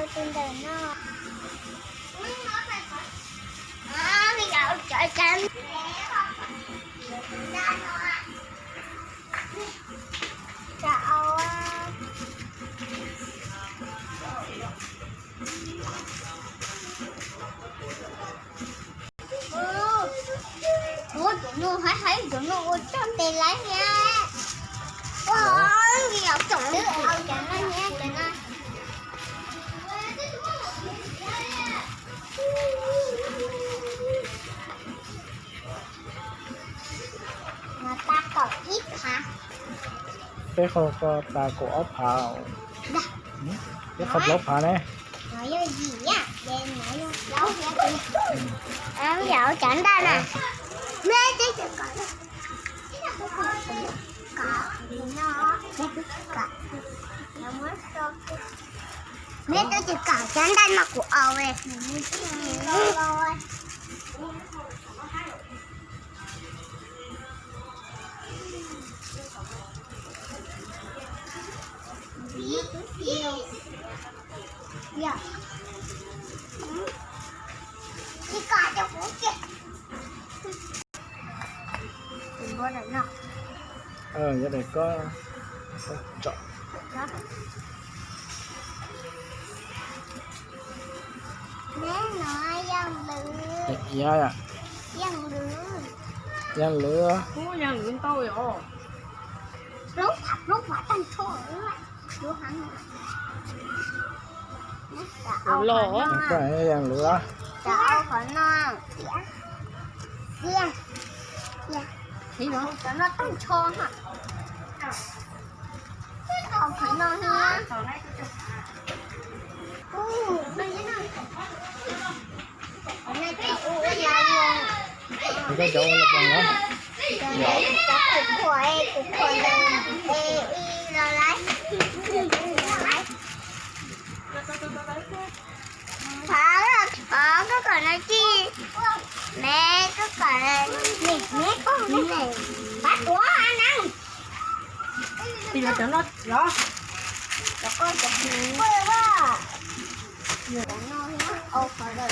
Tus ntawm no. Cov, cov, cov au. Ua cov no, haib haib cov no ua txoj tes lawm thiab. Ua, yog tsoom twb au cov no thiab, cov no. No tas kaum ib phav. Peb qho ko tas kaum ob phav. Peb qho plaub phav ne. No yog yim, ces no yog plaub thiab. Yam cov ntaj na. Neb twb tsis kam cov ntaj no kuv aus li. Tsis kam cov kuv kiag. Neb no yog lwm, yog lwm, yog lwm, yog lwm ntau os. Plaub phav, plaub phav tag nrho. Los yog lwm. Cov au qhov no, cov no tag nrho ha. Au qhov no ha. Cov ua los pom no. Cov kuv khuam, kuv khuam ntawd es ib los lawm. Phav, koj kom no tsis, me koj kom, me koj, pab tuav neeb. Cov no, cov koj cov kuv, cov no, au qhov no,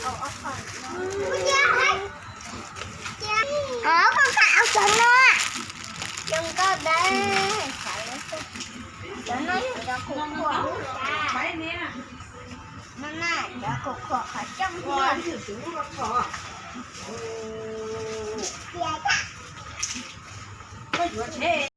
au qhov no. Koj kam au cov no. Cov nkauj dawb, cov no yog cov kuv khuam. No na, cov kuv khuam qhov coob tiag. Koj yuav tseg